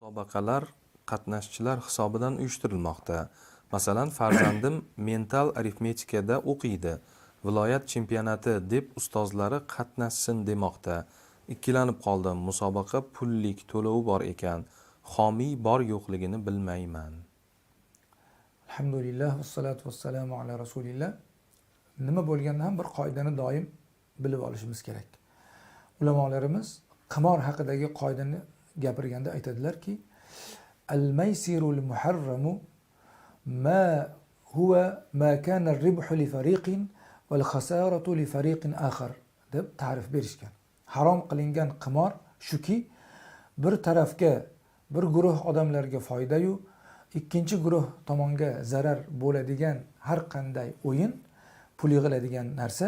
Musobaqalar qatnashchilar hisobidan uyushtirilmoqda. Masalan, farzandim mental arifmetikada o'qiydi. Viloyat chempionati deb ustozlari qatnashsin demoqda. Ikkilanib qoldim. Musobaqa pullik, to'lovi bor ekan. Homiy bor yo'qligini bilmayman. Alhamdulillah, vassalotu vassalamu ala rasulillah. Nima bo'lganda ham bir qoidani doim bilib olishimiz kerak. Ulamolarimiz qimor haqidagi qoidani gapirganda aytadilarki, al maysirul muharramu ma huwa ma kana ar-ribhu li fariqin val khasaratu li fariqin akhar deb ta'rif berishgan. Harom qilingan qimor shuki, bir tarafga, bir guruh odamlarga foydayu ikkinchi guruh tomonga zarar bo'ladigan har qanday o'yin, pul yig'iladigan narsa,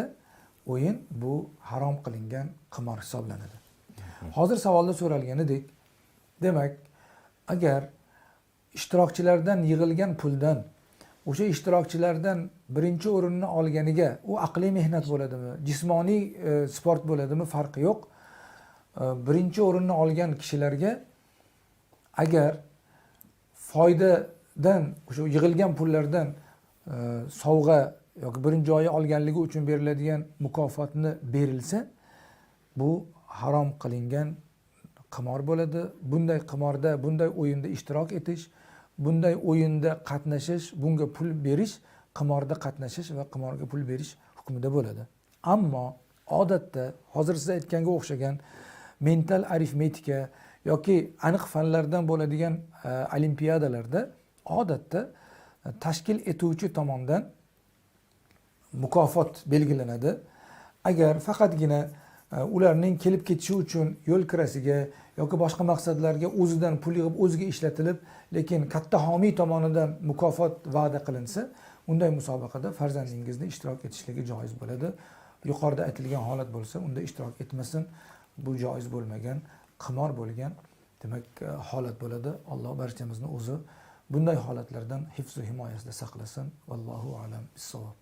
o'yin, bu harom qilingan qimor hisoblanadi. Hozir savolda so'ralganidek, demak, agar ishtirokchilardan yig'ilgan puldan o'sha ishtirokchilardan birinchi o'rinni olganiga, u aqliy mehnat bo'ladimi, jismoniy sport bo'ladimi, farqi yo'q, birinchi o'rinni olgan kishilarga agar foydadan, o'sha yig'ilgan pullardan sovg'a yoki birinchi joyi olganligi uchun beriladigan mukofotni berilsa, bu harom qilingan qimor bo'ladi. Bunday qimorda, bunday o'yinda ishtirok etish, bunday o'yinda qatnashish, bunga pul berish qimorda qatnashish va qimorga pul berish hukmida bo'ladi. Ammo odatda hozir siz aytganga o'xshagan mental arifmetika yoki aniq fanlardan bo'ladigan olimpiadalarda odatda tashkil etuvchi tomondan mukofot belgilanadi. Agar faqatgina ularning kelib ketishi uchun yo'l kirasiga yoki boshqa maqsadlarga o'zidan pul yig'ib, o'ziga ishlatilib, lekin katta homiy tomonidan mukofot va'da qilinsa, unday musobaqada farzandingizni ishtirok etishligi joiz bo'ladi. Yuqorida aytilgan holat bo'lsa, unda ishtirok etmasin. Bu joiz bo'lmagan, qimor bo'lgan, demak, holat bo'ladi. Alloh barchamizni o'zi bunday holatlardan hifzu himoyasida saqlasin. Vallohu alam bissavob.